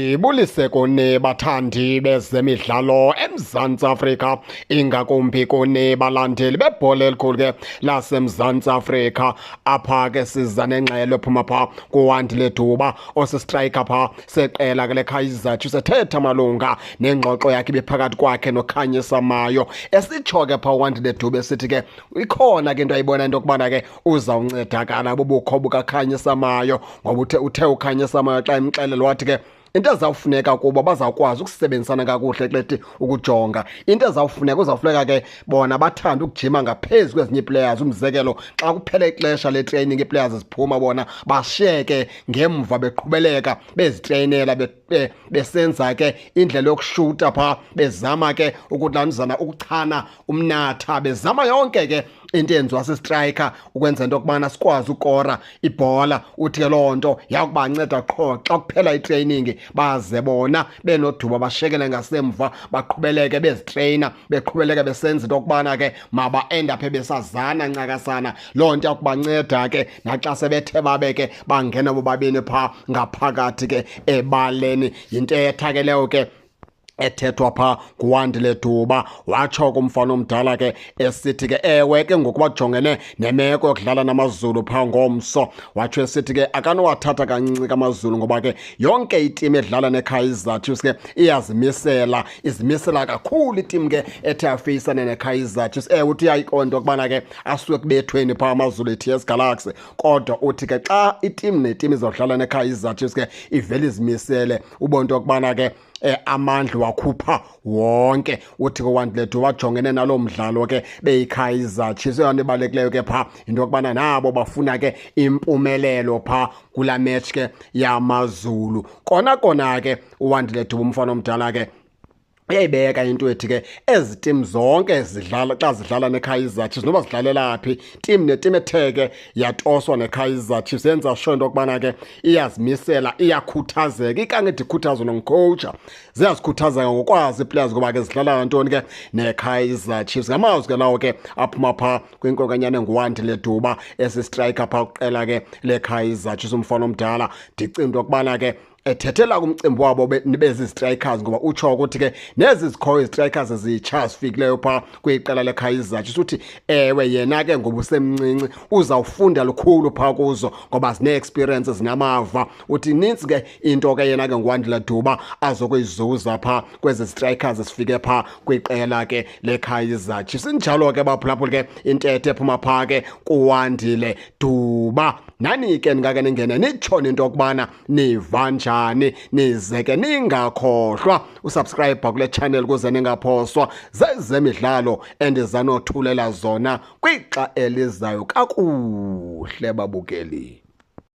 Ibulise kuni bathandi bezemidlalo eMzantsi Afrika, ingakumbi kuni balandeli bebhola elikhulu ke laseMzantsi Afrika. Apha ke siza nengxelo ephuma pha kuWandile Duba osistriker pha seqela ke leKaizer Chiefs, ethetha malunga nengxoxo yakhe ibiphakathi kwakhe noKhanyisa Mayo. Esitsho ke pha uWandile Duba esithi ke ikhona ke into ayibona into yokubana ke uzawuncedakala bubukho bukaKhanyisa Mayo, ngoba uthe uKhanyisa Mayo xa emxelela wathi ke into ezawufuneka kubo bazawukwazi ukusebenzisana kakuhle kulethi ukujonga into ezawufuneka, uzawufuneka ke bona bathande ukujima ngaphezu kwezinye ii-players. Umzekelo, xa kuphela ixesha le-training, ii-players ziphuma, bona bashiyeke ngemva beqhubeleka bezitreyinela, besenza ke indlela yokushuta phaa, bezama ke ukulanzana ukuchana umnatha, bezama yonke ke into eyenziwa sistriker ukwenza into yokubana sikwazi ukora ibhola. Uthi ke loo nto yakubanceda qho xa kuphela itraining, baze bona benoDuba bashekele ngasemva, baqhubeleke bezitreyina, beqhubeleke besenza into yokubana ke maba-end up besazana ncakasana. Loo nto yakubanceda ke naxa sebethe babe ke bangena bobabini phaa ngaphakathi ke ebaleni. Yintetha ke leyo ke ethethwa phaa nguWandile Duba. Watsho kumfana omdala ke esithi ke ewe ke ngoku bajongene nemeko yokudlala namaZulu phaa ngomso. Watsho esithi ke akanowathatha kancinci kaMaZulu, ngoba ke yonke itimu edlala neKaizer Chiefs ke iyazimisela, izimisela kakhulu itimu ke ethe yafeyisana neKaizer Chiefs. Ewe, uthi uyayiqonda okubana ke asuke kubethweni phaa amaZulu e-TS Galaxy, kodwa uthi ke xa itimu netimu izawudlala neKaizer Chiefs ke ivele izimisele, ubona into yokubana ke amandla wakhupha wonke. Uthi ke uWandile Duba bajongene naloo mdlalo ke beyiKaizer Chiefs, eyona nto ibalulekileyo ke phaa yinto yokubana nabo bafuna ke impumelelo phaa kulaa match ke yamaZulu. Kona kona ke uWandile Duba umfana omdala ke uyayibeka into ethi ke ezi tim zonke zidlala, xa zidlala neKaizer Chiefs, noba zidlalela phi, tim netim ethe ke yatoswa neKaizer Chiefs yenza sure into yokubana ke iyazimisela, iyakhuthazeka. Ikange ikhuthazwe nongucoacha, ziyazikhuthazeka ngokwazi ii-players ngoba ke zidlala ngantoni ke neKaizer Chiefs. Ngamazwi ke lawo ke aphuma phaa kwinkokanyana enguWandile Duba esistriker phaa kuqela ke leKaizer Chiefs umfana omdala. Ndicinga into yokubana ke ethethela kumcimbi wabo bezi-strikers, ngoba utsho ukuthi ke nezi zikhoyo izi-strikers zitsha zifikileyo phaa kwiqela leKaizer Chiefs, uthi ewe yena ke ngoba usemncinci uzawufunda lukhulu phaa kuzo ngoba zine-experience, zinamava. Uthi inintsi ke into ke yena ke nguWandile Duba azokuyizuza phaa kwezi strikers zifike phaa kwiqela ke leKaizer Chiefs. Injalo ke baphulaphuli ke intetho ephuma phaa ke kuWandile Duba. Nani ke ningake ningene nitsho into yokubana niva njani, nize ke ningakhohlwa usubscribe kule channel ukuze ningaphoswa zezemidlalo endizanothulela zona kwixa elizayo. Kakuhle babukeli.